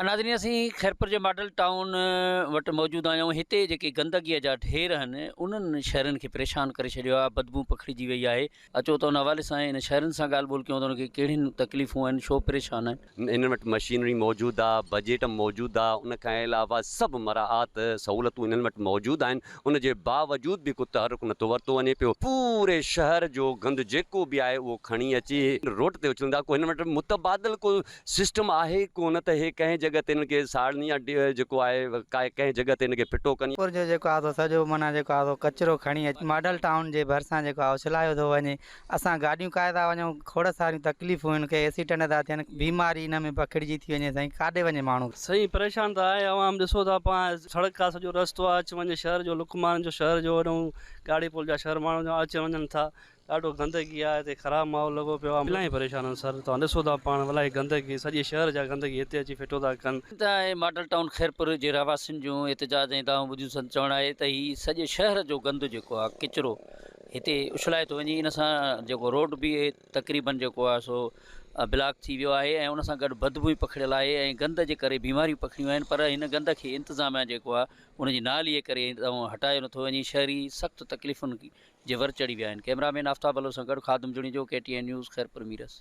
ناظرين اسين خيرپور جي ماڊل ٽائون وٽ موجود آهيون هتي جيڪي گندگي جا ڍير آهن انهن شهرين کي پريشان ڪري ڇڏيو آهي بدبو پکڙجي وئي آهي اچو ته ان حوالي سان ان شهرين سان ڳالهه ٻولهه ڪيون ته انهن کي ڪهڙين تڪليفون آهن ڇو پريشان آهن. انهن وٽ مشينري موجود آ بجيٽ موجود آ ان کان علاوه سڀ مراعات سهولتون انهن وٽ موجود آهن ان جي باوجود به ڪو تحرڪ نٿو ورتو وڃي پيو. پوري شهر جو گند جيڪو به آهي اهو کڻي اچي روڊ تي اڇلندا ڪو هنن وٽ متبادل ڪو سسٽم آهي ئي ڪونه ته هي ڪنهن جڳهه تي هنن کي ساڙن يا جيڪو آهي ڪنهن جڳهه تي هن کي ڦٽو ڪن. پور جو جيڪو آهي سو سڄو معنيٰ جيڪو آهي سو ڪچرو کڻي اچي ماڊل ٽائون جي ڀرسان جيڪو آهي اڇلايو ٿو وڃي اسان گاڏيون ڪاهي ٿا وڃون کوڙ ساريون تڪليفون هن کي ايڪسيڊنٽ ٿا ٿين بيماري ان ۾ پکڙجي ٿي وڃي سائين ڪاڏي وڃي ماڻهو. سائين پريشان ته آهي عوام ڏسو ٿا پاڻ سڙڪ آ سڄو رستو آ اچ وڃ شهر جو لقمان جو شهر جو وڏو ڳاڙهي پل جا شهر ماڻهو جا اچ وڃن ٿا ڏاڍو گندگي آ هتي خراب ماحول لڳو پيو آ الاهي پريشان آهن سر توهان ڏسو ٿا پاڻ الاهي گندگي سڄي شهر جا گندگي هتي اچي ڦٽو ٿا ڪن. ۽ ماڊل ٽائون خيرپور جي رهواسين جون احتجاج ۽ دانهون ٻڌيون سندن چوڻ آهي ته هي سڄي شهر جو گند جيڪو آ ڪچرو هتي اڇلائي ٿو وڃي ان سان جيڪو روڊ به تقريبن جيڪو آ سو بلاڪ ٿي ويو آهي ۽ ان سان گڏ بدبوء پکڙيل آهي ۽ گند جي ڪري بيماريون پکڙيون آهن پر هن گند کي انتظاميا جيڪو آ ان جي نااهلي ڪري هٽايو نٿو وڃي شهري سخت تڪليفن جي ور چڙهي ويا آهن ڪئميرا مين آفتاب بلوچ سان گڏ Khadim Junejo K T N news Khairpur Mirs.